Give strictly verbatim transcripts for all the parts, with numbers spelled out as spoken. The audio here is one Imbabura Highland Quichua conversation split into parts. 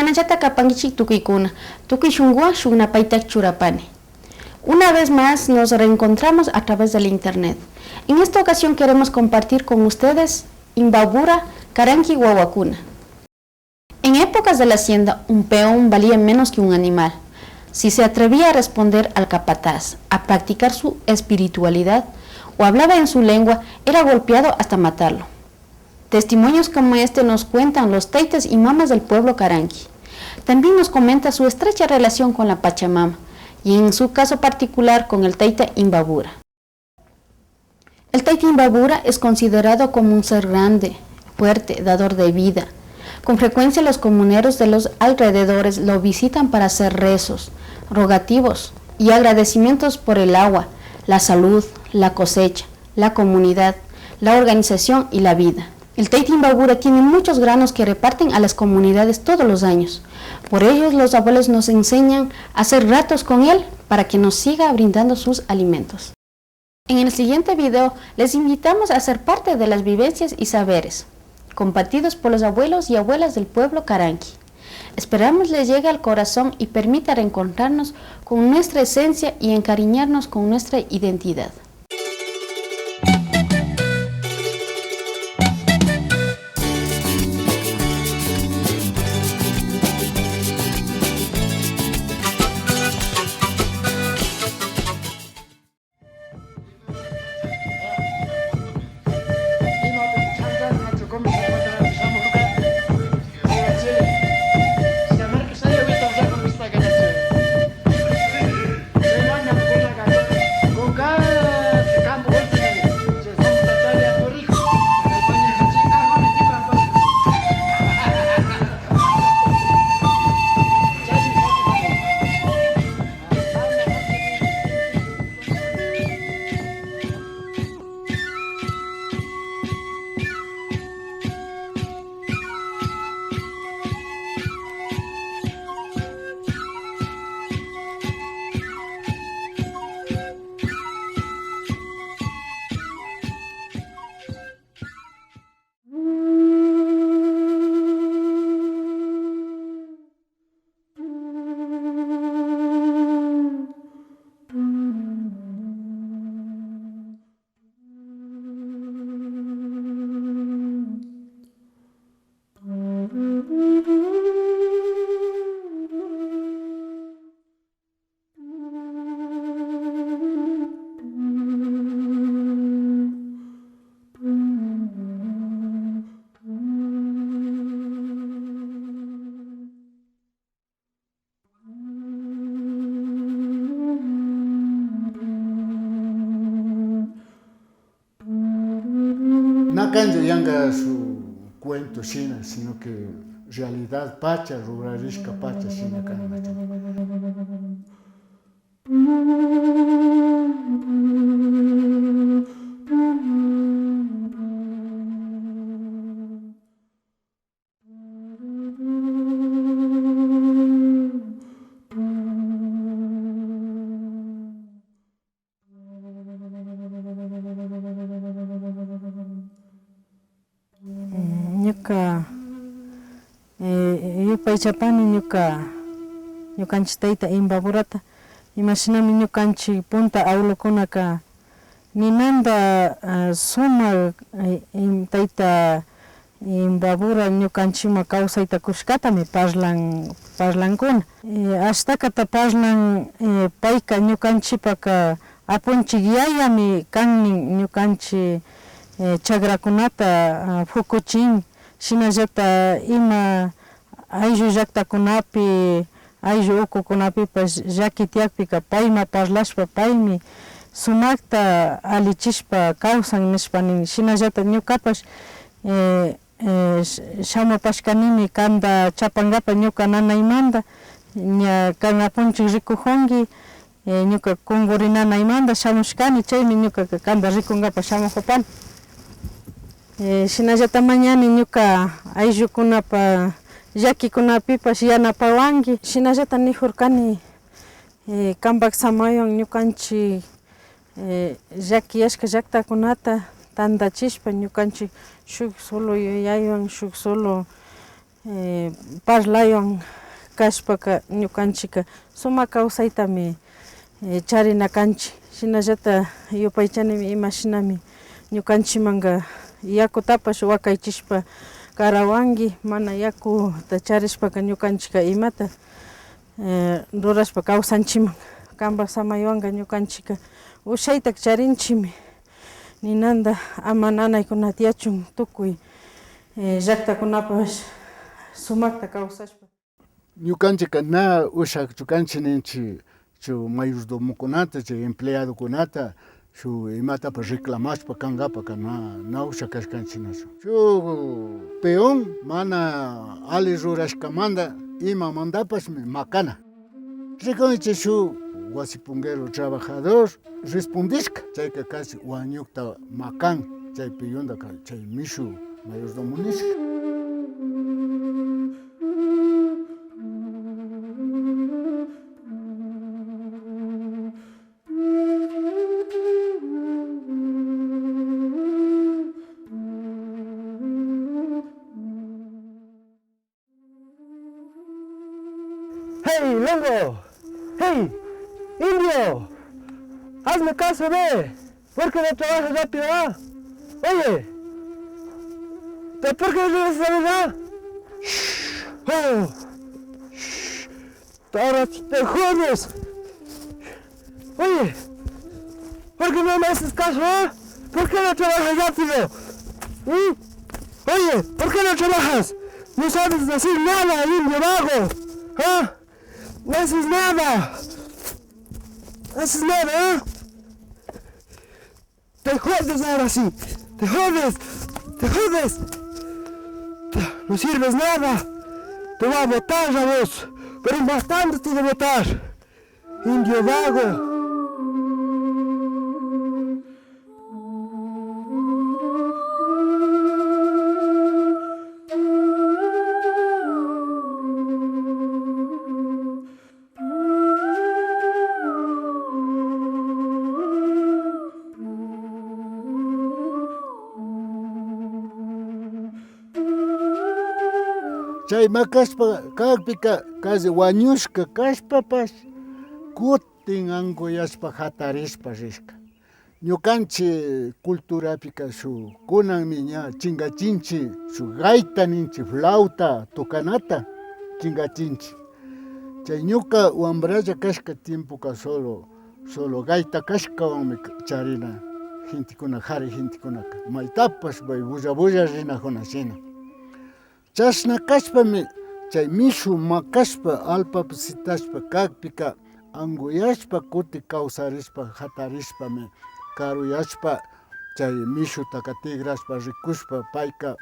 Anchata kapankichik tukuykuna, tukuy shunkuwan shuk napayta churapani. Una vez más nos reencontramos a través del internet. En esta ocasión queremos compartir con ustedes Imbabura, Karanki wawakuna. En épocas de la hacienda, un peón valía menos que un animal. Si se atrevía a responder al capataz, a practicar su espiritualidad o hablaba en su lengua, era golpeado hasta matarlo. Testimonios como este nos cuentan los taitas y mamas del pueblo Karanki. También nos comenta su estrecha relación con la Pachamama y en su caso particular con el taita Imbabura. El taita Imbabura es considerado como un ser grande, fuerte, dador de vida. Con frecuencia los comuneros de los alrededores lo visitan para hacer rezos, rogativos y agradecimientos por el agua, la salud, la cosecha, la comunidad, la organización y la vida. El taita Imbabura tiene muchos granos que reparten a las comunidades todos los años. Por ello, los abuelos nos enseñan a hacer ratos con él para que nos siga brindando sus alimentos. En el siguiente video les invitamos a ser parte de las vivencias y saberes compartidos por los abuelos y abuelas del pueblo Karanki. Esperamos les llegue al corazón y permita reencontrarnos con nuestra esencia y encariñarnos con nuestra identidad. Na kanchu yanka shuk cuento shina, sino que realidad pacha, rurarishka pacha shina kan nachu. Eh, ñuka, eh, yupaychapani ñuka, ñukanchik tayta Imbaburata, imashinami ñukanchik punta abuelokunaka ninanta, ah, sumak, eh, im-, tayta Imbabura ñukanchikman kawsayta kushkatami parlan, parlankuna. Eh, ashtakata parlan, eh, payka ñukanchikpaka apunchik yayami kan nin, ñukanchik, eh, chakrakunata, ah, pukuchin, shinallata ima ayllu llaktakunapi, ayllu ukukunapipash llaki tiyakpika payman parlashpa paymi sumakta allichishpa kawsan nishpa nin. Shinallata ñukapash, eh, eh, sh-, shamupashkanimi kanta chapankapa ñuka nanaymanta, ña kan apunchik rikujunki, eh, ñuka kunkurinanaymanta shamushkani, chaymi ñukaka kanta rikunkapak shamujupani. Eh, shinallata mañani ñuka ayllukunapa llakikunapipash yanapawanki. Shinallata nijurkani, eh, kanpak samaywan ñukanchik, eh, llakiyashka llaktakunata tantachishpa, ñukanchik shuk solo yuyaywan, shuk solo, eh, parlaywan kashpaka ñukanchikka sumak kawsaytami eh, charina kanchik. Shinallata yupaychanimi imashinami ñukanchikmanka yakutapash wakaychishpa karawanki, mana yakuta charishpaka ñukanchikka imata eh, rurashpa kawsanchikman. Kanpak samaywanka ñukanchikka ushayta charinchikmi, ninanta ama nanaykuna tiyachun tukuy eh, llaktakunapash sumakta kawsashpa. Ñukanchikka na ushakchu kanchik ninchik, shuk mayordomokunata, chay empleadokunata, shuk imatapash reclamashpa kankapaka na, na ushak kashkanchik nachu. Shuk peón mana alli rurashkamanta imamantapashmi makana. Rikunchik shuk wasi punguero trabajador, respondishka, chayka kashi wañukta makan, chaypi yuntaka chay mishu mayordomo nishka. ¡Hey, Longo! ¡Hey, indio! ¡Hazme caso, ve! ¿Por qué no trabajas rápido, ah? Oye, ¿pero por qué no trabajas rápido, ah? Shh. Oh. Shh. Ahora te jodes. Oye, ¿por qué no me haces caso, ah? ¿Por qué no trabajas rápido? ¿Mm? Oye, ¿por qué no trabajas? No sabes hacer nada, indio vago. ¿Ah? No haces nada. No haces nada, ¿ah? Te jodes ahora sí. Te jodes. Te jodes. No sirves nada. Te voy a botar a vos. Pero bastante te voy a botar. Indio vago. Chay makashpa kakpika, casi wañushka kashpapash, kutin anguyashpa jatarishpa rishka. Ñukanchik culturapika shuk kunanmi ña chinkachinchik shuk gaita ninchik, flauta tukanata chinkachinchik. Chay ñuka wambralla kashka tiempoka solo, solo gaita kashkawanmi charina gentekuna, kari gentekunaka maytapash bulla bulla rinakuna shina. Chashna kashpami chay mishu makashpa, allpapi sitashpa kakpika, anguyashpa, kuti kawsarishpa, jatarishpami, karuyashpa, chay mishutaka tikrashpa, rikushpa, payka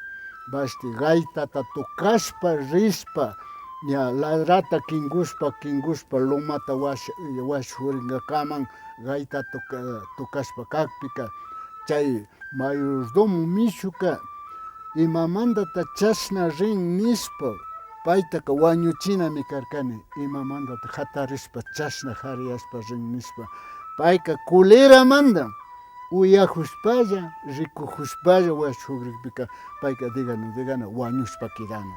mashti gaitata tukashpa, rishpa, ña ladrata kinkushpa, kinkushpa, lomata wash-, washuringakaman gaita tuka-, tukashpa kakpika, chay mayordomo mishuka imamantata chashna rin nishpa, paytaka wañuchinami karkani, imamantata jatarishpa chashna jariyashpa rin nishpa, payka coleramanta uyajushpalla, rikujushpalla washugrikpika payka digana, digana wañushpa kidana.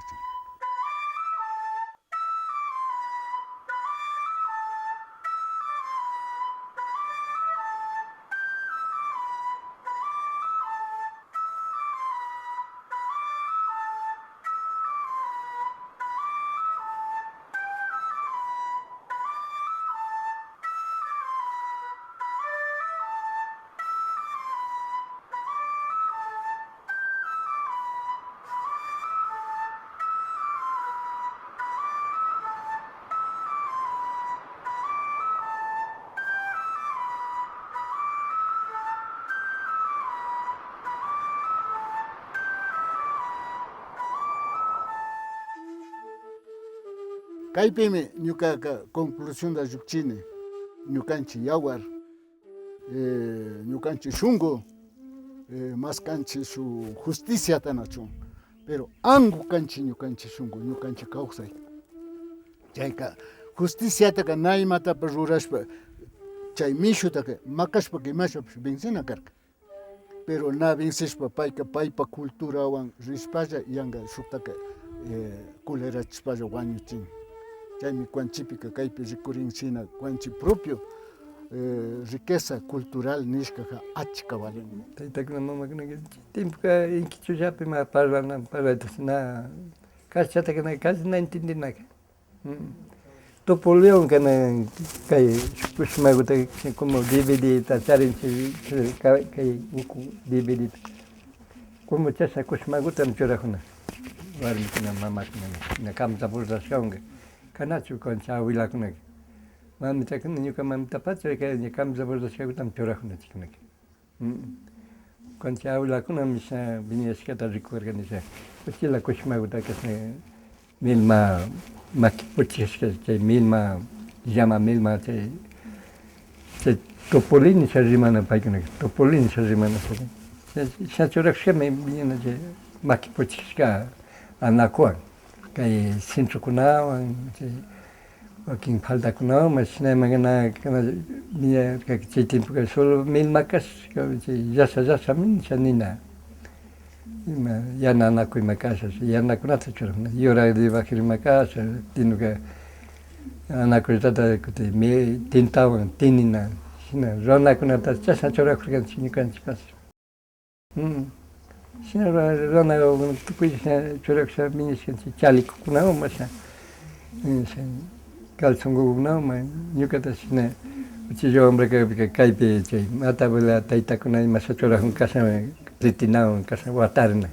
Kaypimi ñukaka conclusionta llukchini, ñukanchik yawar, eh, ñukanchik shunku, eh, maskanchik shuk justiciata nachu, pero angu kanchik ñukanchik shunku, ñukanchik kawsay. Chayka justiciataka na imatapash rurashpa, chay mishutaka makashpaka imashapash vencena karka. Pero na vencishpa payka paypa culturawan rishpalla yanka shuktaka, eh, colerachishpalla wañuchin. Chaymi Kuanchipika kaypi rikurin shina Kuanchi propio, eh, riqueza cultural nishkaka achka valin. Taytakuna mamakunaka chay tiempoka inkichullapi ma parlana, parlayta na kashchataka na casi na entendinaka. Mm. Topoleón kana kay shuk kushmaguta como D V D ta charinchik, kay uku D V D ta. Como chasha kushmagutami churajuna. Warmikuna, mamakuna, na kamsa bordashkawanka. Kanachu kanchik abuelakunaka. Mamitakuna, ñuka mamitapacha kay ña kamsa bordashkagutami churajuna chaykunaka. Mm. Kanchik abuelakunami sha viñashkata rikurkani, sha uchilla kushmaguta kasha milma, maki puchishka, chay milma, llama milma, chay, chay topoli nisha rimana paykunaka, topoli nisha rimana sha. Sha, sha churashkami viñana chay maki puchishka anakuwan. Kay centrokunawan, chay wakin faldakunawan, shina imagana, kana, ña, chay tiempoka solo milma kashka, chay llasa, llasa misha nina. Ima, yana anaku ima kasha, yanakunata churajuna, yurak de bajir ima kasha, tinuka anakuytata kuti mi-, tintawan tinina, shina runakunata chashna churajurkanchik ñukanchikpash. Mm. Shina runa, runa tukuy shina churakusha minishkanchik chalikukunawan masha, eh, calzonkukunawan ñukata shina uchilla wambra kakpika kaypi chay mata abuela taytakuna imasha churajun kasha, ritinawan kasha watarina.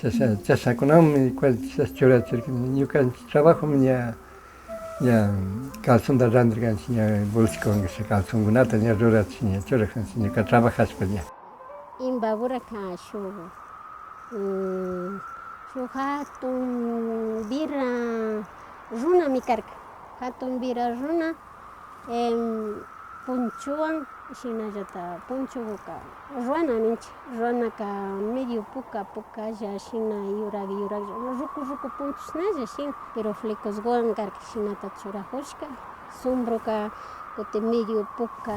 Chasha, chashakunawanmi cual chasha churachirkani. Ñukanchik trabajomi ña, ña calzonta randirkanchik, ña bolsikuwan kasha calzonkunata ña rurachik, ña churajkanchik ñuka trabajashpa ña. Imbaburaka shuk, mm, shuk hatun wira runami karka. Hatun wira runa, em, punchuwan, shinallata punchuguka ruana ninchik. Ruanaka medio puka, pukalla, shina yurak, yuraklla, ruku, ruku punchushnalla shina. Pero flecosguwan karka, shinata churajushka. Sombroka kutin medio puka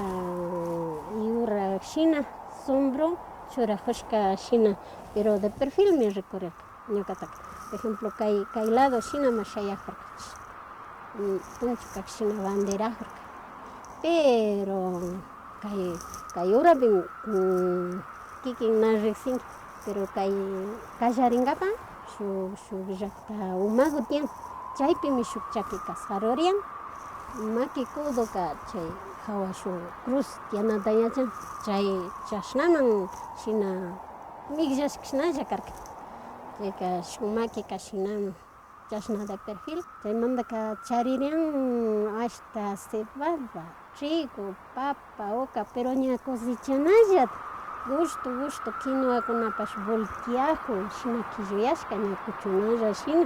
yurak shina, sombro churajushka shina, pero de perfilmi rikurirka ñukataka. Por ejemplo, kay, kay lado shinami shayajurkanchik. Mm, punchuka shina banderajurka. Pero kay, kay urapi, mm, kikin na riksinki, pero kay kallarinkapak shuk, shuk llakta umagu tiyan, chaypimi shuk chakika sarurian, maki codoka chay jawa shuk cruz tiyanata yachan, chay chashnaman shina mikllashka shinalla karka, chayka shuk makika shinaman. Chashna de perfil, chaymantaka charirin ashta cebada, trigo, papa, oca, pero ña cosechanallata gushtu gushtu quinoakunapash volteajun, shina killuyashka ña kuchunalla shina.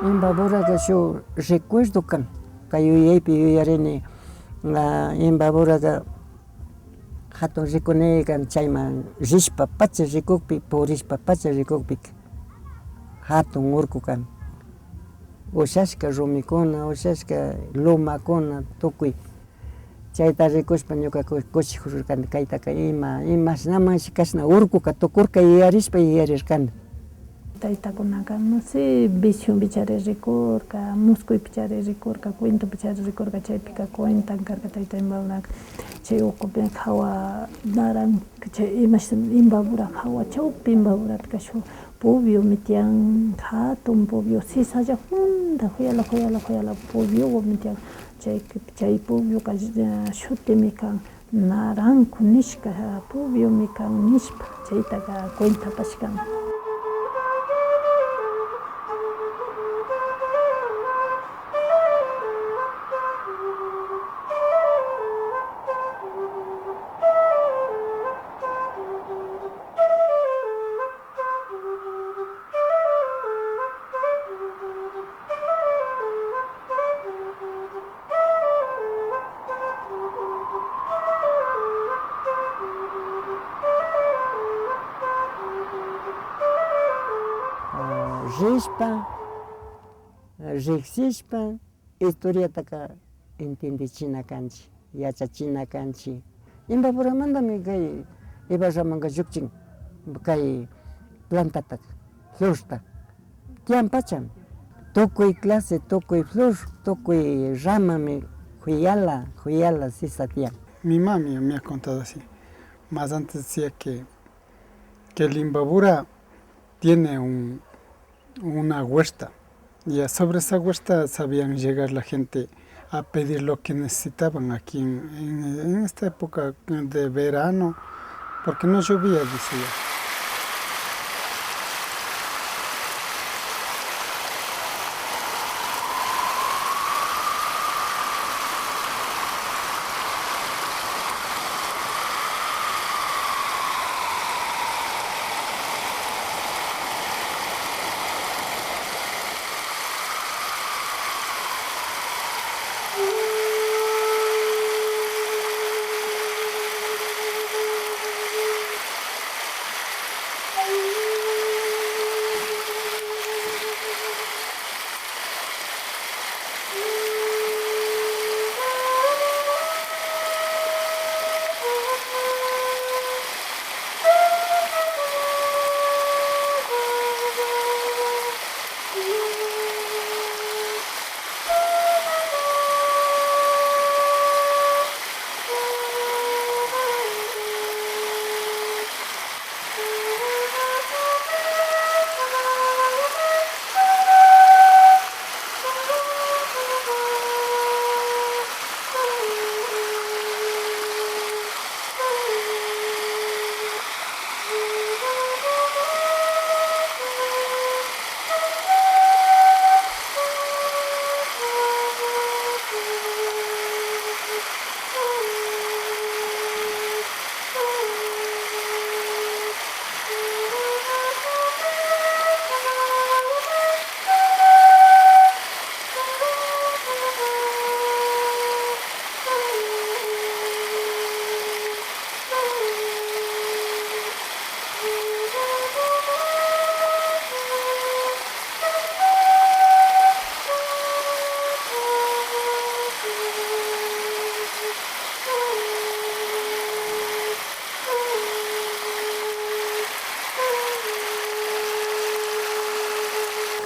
Imbaburaka shuk recuerdo kan, kay yuyaypi yuyarini, ah, Imbaburaka jatun rikuni kan, chayman rishpa pacha rikukpi, purishpa pacha rikukpi, jatun urku kan, ushashka rumikuna, ushashka lomakuna, tukuy. Chayta rikushpa ñuka ku-, kushijurkani, kaytaka ima, imashnamanshi kashna urkuka tukurka yuyarishpa yuyarirkani. Taytakunaka, no sé, visionpichari rikurka, muskuypichari rikurka, cuentopichari rikurka, chaypika cuentan karka tayta Imbaburaka. Chay ukupi jawa naran, chay imash Imbabura jawa chawpi Imbaburatka shuk pubyumi tiyan, jatun pubyu, sisalla junda, juyala, juyala, juyala pubyumi tiyan. Chay, chay pubyuka, eh, shutimi kan, Naranco nishka pubyumi kan nishpa, chaytaka cuentapashkami. Riksishpa, historiataka entiendichina kanchik, yachachina kanchik. Imbaburamantami kay Ibarramanka llukchin kay plantataka, florta. Tiyan pachami. Tukuy clase, tukuy flor, tukuy ramami kuyala, kuyala sisa tiyan. Mi mami me ha contado así. Más antes decía que, que el imbabura tiene un, una huerta. Y sobre esa huerta sabían llegar la gente a pedir lo que necesitaban aquí en, en, en esta época de verano, porque no llovía, decía.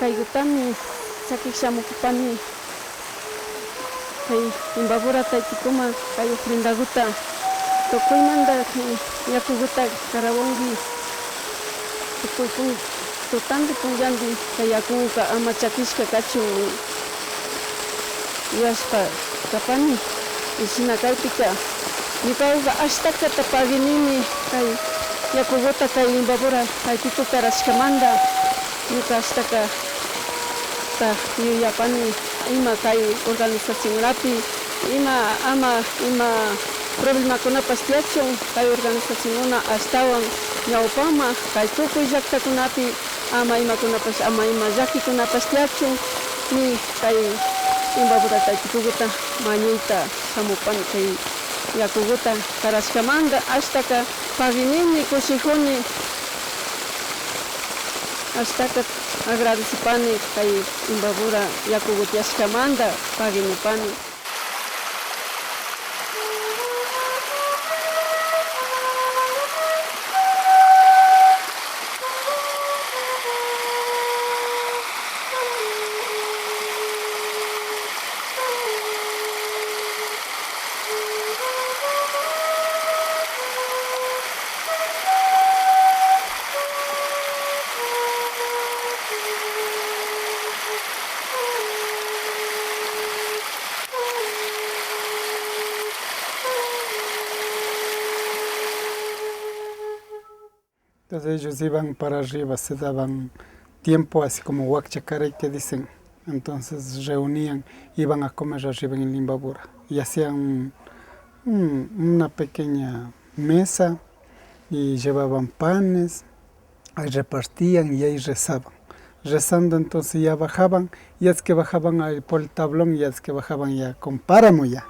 Kaykutami sakik shamukupani. Kay Imbabura taytikuman kay ofrendakuta tukuymanta kay yakukuta karawanki. Tukuy pun-, tutanti punllandi kay yakukuka ama chakishka kachun yuyashpa kapani. Y shina kaypika ñukawaka ashtakata pagui nini kay yakukuta kay Imbabura taytiku karashkamanta. Ñuka ashtakata yuyapani ima kay organizacionrapi ima ama ima problemakunapash tiyachun, kay organizacionkuna ashtawan ñawpaman kay tukuy llaktakunapi ama imakunapash ama ima llakikunapash tiyachun ni kay Imbabura taytikukuta mañayta shamupani kay yakukuta karashkamanta ashtaka pagui nini kushikuni. Ashtaka agradecipani kay Imbabura yakuku tiyashkamanta pagui nipani. Entonces ellos iban para arriba, se daban tiempo así como wakcha karay que dicen. Entonces reunían, iban a comer arriba en el Imbabura y hacían un- un- una pequeña mesa y llevaban panes, ahí repartían y ahí rezaban. Rezando entonces ya bajaban, y es que bajaban ahí por el tablón, y es que bajaban ya con páramo ya.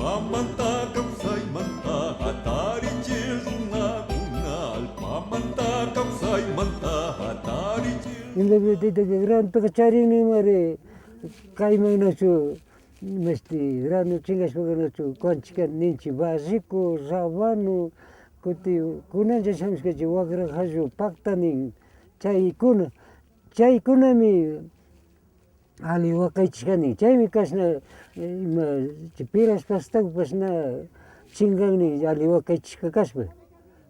Allpamanta kawsaymanta hatarichik runakuna, allpamanta kawsaymanta hatarichik. Independiente granotaka charinimari, kayman nachu, mashti, grano chingashpaka nachu, kuanchika ninchik, barrico, rábano, kuti kunanlla shamushkanchik, wakra kallu, pakta nin, chaykuna, chaykunami alli wakaychishka nin. Chaymi kashna, eh, ima, chay piras pastakpash na chingan nin, alli wakaychishka kashpa.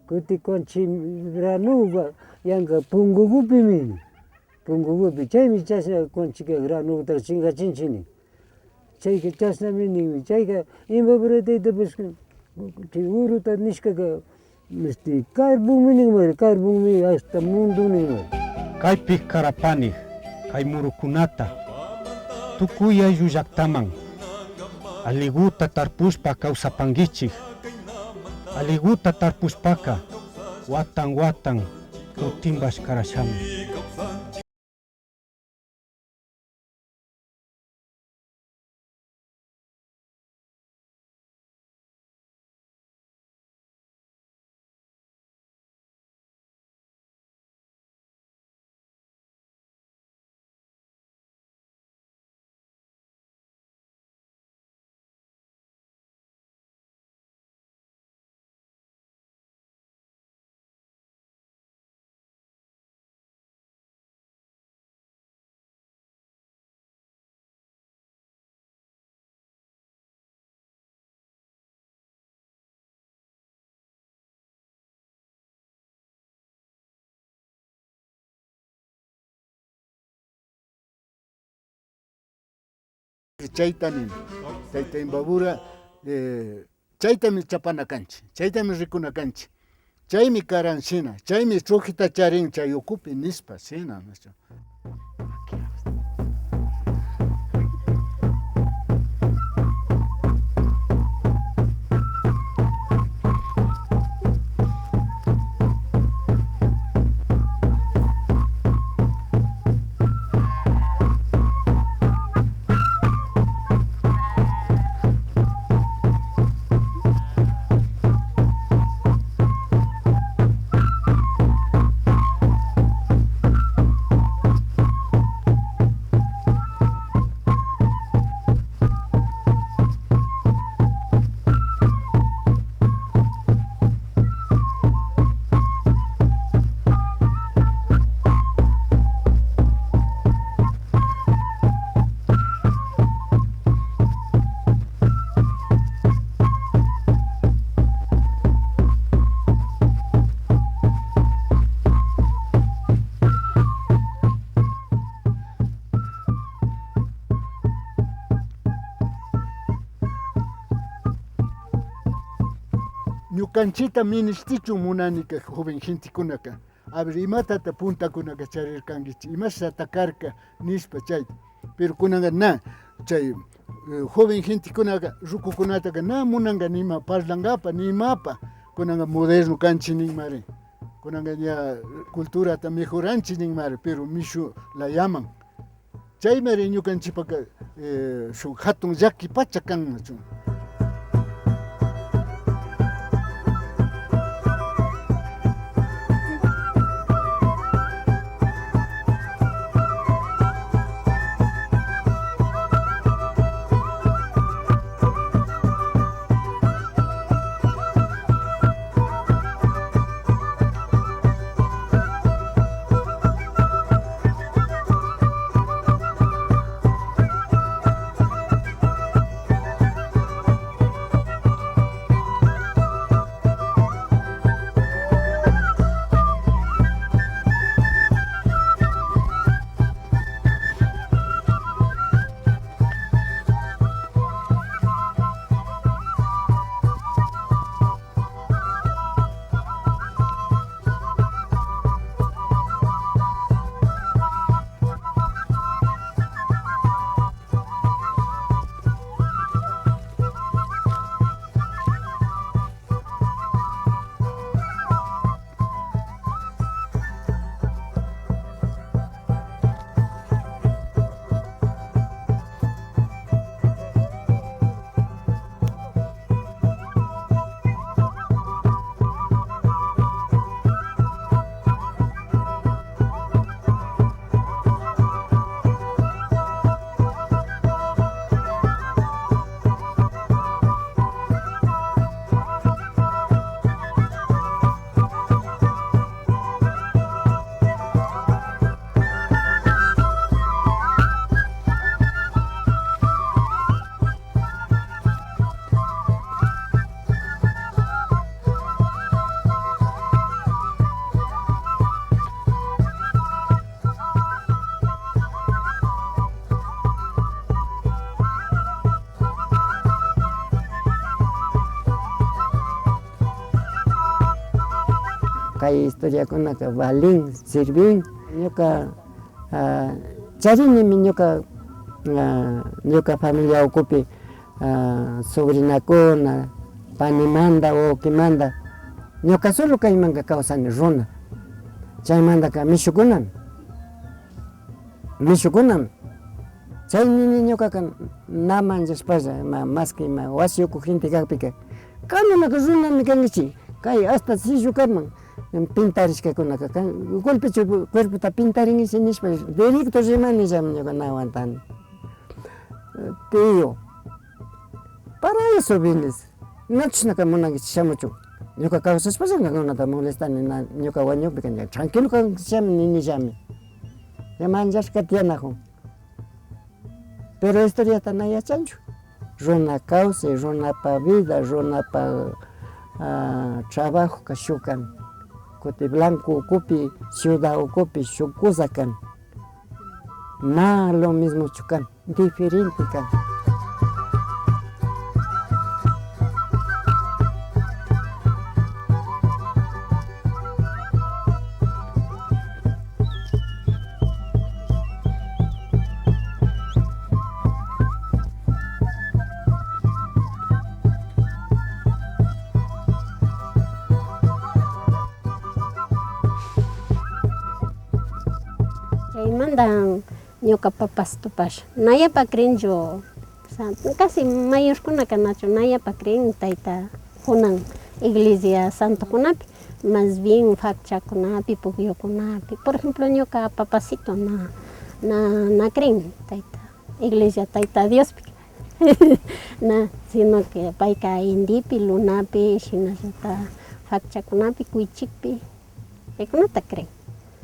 Kuti kuanchik granoka yanka pungukupimi nin. Punkukupi. Chaymi chashna kuanchikka granota chingachinchik nin. Chayka chashnami ninmi. Chayka ima puritaytapash chay uruta nishkaka, este, carbonmi ninmari, carbonmi hasta mundo ninmari. Kaypi karapani kay murukunata tukuy ayllu llaktaman alliguta tarpushpa kawsapankichik. Alliguta tarpushpaka watan watan kutinpash karashami. Chayta nin, tayta Imbabura, eh, chaytami chapana kanchik, chaytami rikuna kanchik. Chaymi karan shina, chaymi trujita charin chay ukupi nishpa shina, ¿no? Ñukanchikta minishtichun munanika joven gentekunaka. A ver, imatata puntakunaka charirkankichik, imashata karka nishpa chayta. Pero kunanka na, chay, eh, joven gentekunaka, rukukunataka na munanka nima parlankapa, nimapa. Kunanka moderno kanchik ninmari. Kunanka ña culturata mejoranchik ninmari, pero mishu layaman. Chaymari ñukanchikpaka, eh, shuk hatun llaki pacha kan, nachu. Historiakunaka valin, sirvin. Ñuka, ah, charinimi ñuka, ah, ñuka familia ukupi, ah, sobrinakuna, panimanta, wawkimanta. Ñuka solo kaymanka kawsani runa. Chaymantaka mishukunami. Mishukunami. Chay nini ñukaka na manllashpalla, ima, maski ima wasi uku gente kakpika, kanunaka runami kankichik, kay hasta sillukaman pintarishkakunaka kan, golpechu cuerpota pintarinkichik nishpa, directo rimanillami ñuka na aguantani. Tío, para eso vienes. Na chashnaka munankichik shamuchun. Ñuka kawsashpalla kankunata molestani, na, ñuka wañukpika ña tranquilo kankichikmi ninillami. Ña manllashka tiyanakun. Pero historiata na yachanchu. Runa kawsay, runapa vida, runapa, ah, trabajoka shuk kan. Kuti blanco ukupi, ciudad ukupi shuk cosa kan. Na lo mismochu kan. Diferente kan. Chaymanta ñuka papasitupash na yapa krinchu, o sea, casi mayorkunaka nachu na yapa krin tayta kunan iglesia santokunapi, más bien fakchakunapi, pukyukunapi. Por ejemplo, ñuka papasito na, na, na krin tayta iglesia Tayta Diospi. Na, sino que payka indipi, lunapi, shinallata fakchakunapi, kuychikpi, chaykunata krin.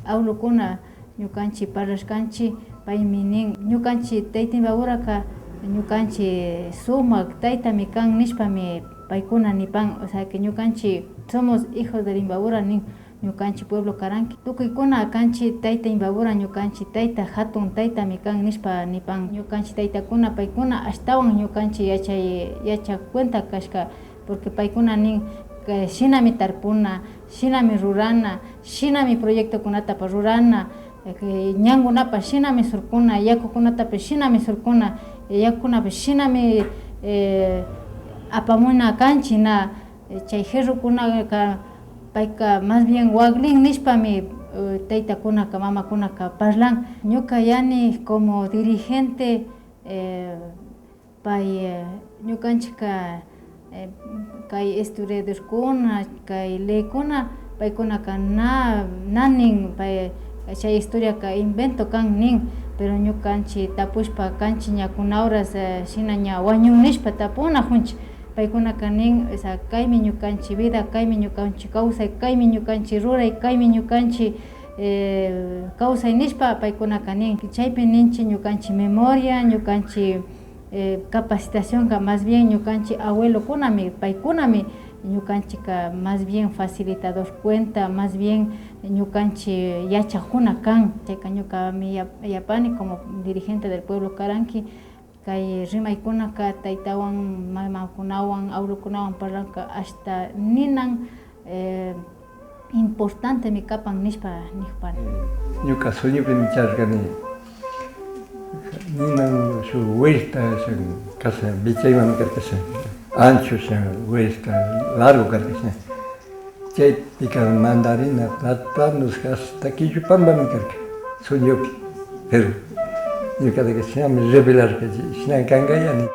Abuelokuna ñukanchik parlashkanchik, paymi nin, ñukanchik tayta Imbaburaka ñukanchik sumak taytami kan nishpami paykuna nipan, o sea que ñukanchik somos hijos del Imbabura nin, ñukanchik pueblo Caranqui. Tukuykuna kanchik tayta Imbabura, ñukanchik tayta, hatun taytami kan nishpa nipan. Ñukanchik taytakuna paykuna ashtawan ñukanchik yachay, yachak cuenta kashka, porque paykuna nin, que shinami tarpuna, shinami rurana, shinami proyectokunatapash rurana, eh, ñankunapash shinami surkuna, yakukunatapash shinami surkuna, eh, yakukunapash shinami, eh, apamuna kanchik na, eh, chay herrukunaka payka más bien waklin nishpami, eh, taytakunaka mamakunaka parlan. Ñuka yani como dirigente, eh, pay, eh, ñukanchikka, eh, kay historiadorkuna, kay leykuna, paykunaka na, na nin, pay, chay historiaka invento kan nin, pero ñukanchik tapushpa kanchik ña kuna horas, eh, shina ña wañun nishpa tapunakunchik. Paykunaka nin, o sea, kaymi ñukanchik vida, kaymi ñukanchik kawsay, kaymi ñukanchik ruray, kaymi ñukanchik, eh, kawsay nishpa paykunaka nin. Chaypi ninchik ñukanchik memoria, ñukanchik eh, capacitacionka más bien ñukanchik abuelokunami, paykunami ñukanchikka más bien facilitador cuenta, más bien ñukanchik yachakkuna kan. Chayka ñukami yap-, yapani como dirigente del pueblo Caranqui, kay rimaykunaka taytawan, mamakunawan, abuelokunawan parlanka ashta ninan, eh, importantemi kapan nishpa nikupani. Ñuka sueñopimi charkani. Ninan shuk huerta, shan, kasha, vichayman karkasha, ancho, shan, huerta largo karkasha. Chaypika mandarina, plátanos, hasta quillo pambami karka, sueñopi. Pero ñukataka shinami revelarka, shina kanka yani.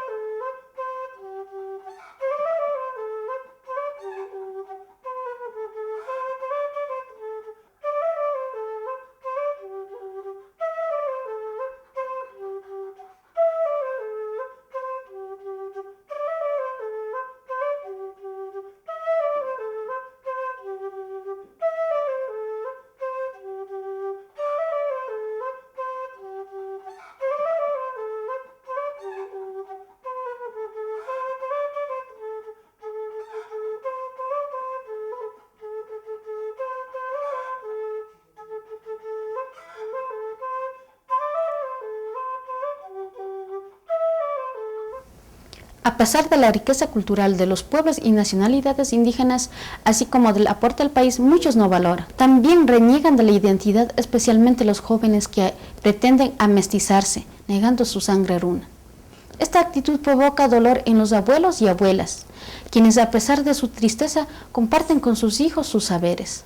A pesar de la riqueza cultural de los pueblos y nacionalidades indígenas, así como del aporte al país, muchos no valoran. También reniegan de la identidad, especialmente los jóvenes que pretenden amestizarse, negando su sangre runa. Esta actitud provoca dolor en los abuelos y abuelas, quienes a pesar de su tristeza comparten con sus hijos sus saberes.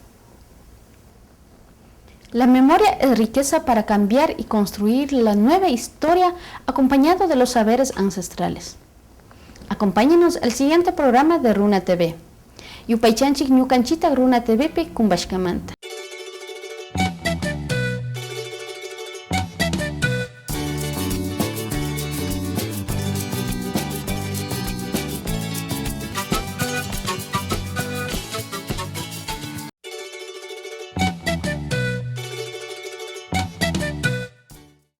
La memoria es riqueza para cambiar y construir la nueva historia acompañado de los saberes ancestrales. Acompáñenos al siguiente programa de Runa T V. Yupaychanchik ñukanchita Runa T Vpi kumbashkamanta.